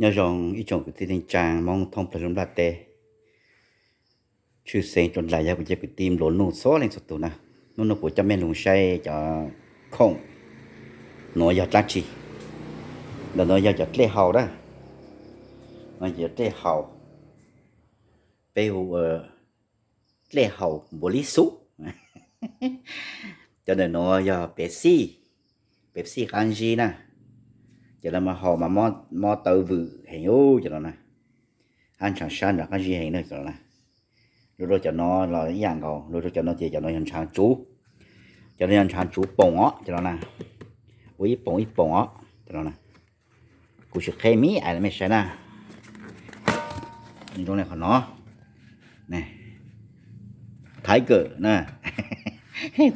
Nyob zoo ib tsoom kwv tij neej tsaa Hmoob thoob plawg lub nplaj teb, tshwj xeeb rua dlais yog kuv cov kwv tij nplua nuj txhua leej txhua tug na. Nub nua kuv coj mej lug saib cov khoom nuav yog dlaab tsi. Ntawm nuav yog cov dlej haus na, cov dlej haus, peb hu ua dlej haus npuav lib xub. Cov ntawm nuav yog Pepsi, Pepsi qaab zib na. Cov no mas haus mas mob taw vwm heev ub cov no na, hab ntshaav sab ntshaav qaab zib heev na cov no na. Lug rua cov no los ib yaam nkaus, lug rua cov no ces cov no yog ntshaav tsuv. Cov no yog ntshaav tsuv poom os cov no na, ua ib poom ib poom os cov no na. Kuv sim qheb miv ais rua mej saib na. Zoo le qhov no, Thaiv Kawm na,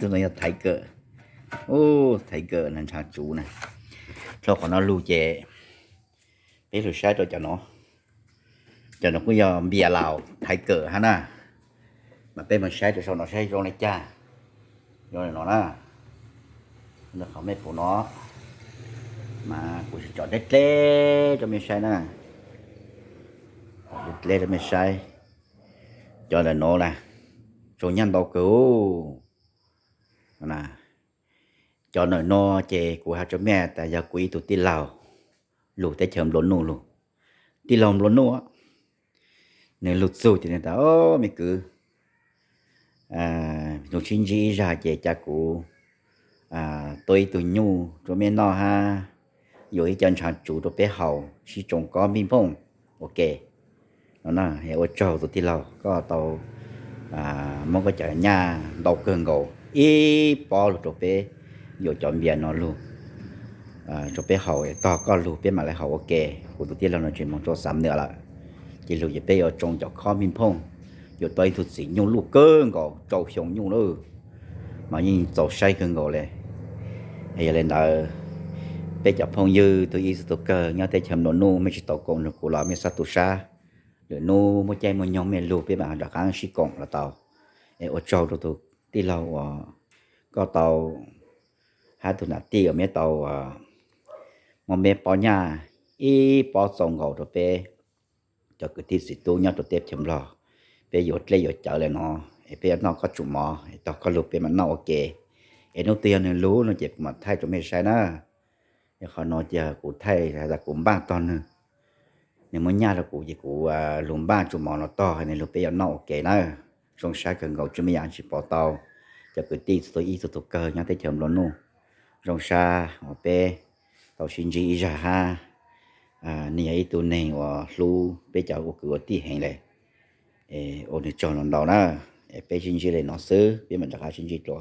tug no yog Thaiv Kawm, Thaiv Kawm na, ntshaav tsuv na. Dlhau qhov no lug ces peb lug saib rua cov no, cov no kuj yog npias Laus Thaiv Kawm hab na. Mas peb moog saib rua sau no saib zoo le caag, zoo le no na. Qhov mej pum no, mas kuv sim tsom dleb dleb rua mej saib na, dleb dleb rua mej saib. Cov ntawm no na, tsaus nyaj ntau kawg. Cov ntawm no ces kuv has rua mej tas yog kuv ib tug tij laug lug teb chaws nplua nuj lug, tij laug nplua nuj, nwg lug txug ces nwg tas, o, mej kwv, lug sib ntsib ib zag ces ca kuv tua ib tug nyuj rua mej noj hab yuav ib co ntshaav tsuv rua peb haus sib tsoo kob npij nphooj ua ke no na. Ua tsaug tus tij laug, koj tau muab koj cov nyaj ntau kawg nkaus ib pob lug rua peb, yuav cov npias no lug rua peb haus, tog koj lug peb mam le haus ua ke. Kuv tus tij laug no tseem moog rua Xam Nwj lawm, ces lug ces peb yuav tsoo cov khob npij nphooj, yuav tau ib tug txiv nyuj luj kawg nkaus rau xyoo nyuj lawm, mas yeej txaus saib kawg nkaus le. Yog le ntawd, peb cov phooj ywg tug ib txhia tug kawg nyob teb chaws nplua nuj, mej tsi tau koom nrug kuv los mej txhob tu sab. Lwm nub muaj caij muaj nyoog mej lug peb mam rov qaab sib koom los tau. Es ua tsaug rua tus tij laug uas koj tau, hab tug nam tij uas meb tau muab meb pob nyaj ib pob txaus nkaus rua peb cov kwv tij txiv tub nyob rua teb chaws Nplog. Peb yuav dlej yuav cawv le no, es peb yuav noj koj tsum mov, es tog koj lug peb mam noj ua ke. Es nub twg yog nwg lug no ces kuv mam thaij rua mej saib na. Es qhov no ces kuv thaij has tas kuv npaaj tog nwg, nwg muab nyaj rua kuv ces kuv lug npaaj tsum mov no tog nwg lug peb yuav noj ua ke na. Zoo sab kawg nkaus, tsi muaj yaam tsi pov tau. Cov kwv tij txhua tus ib txhia tug kawg nyob teb chaws nplua nuj, zoo sab uas peb tau sib ntsib ib zag hab. Nwg yog ib tug neeg uas hlub peb cov ua kwv ua tij heev le. Ua nwg tsaug ntau ntau na. Es peb sib ntsib le no xwb, peb mam rov qab sib ntsib dlua.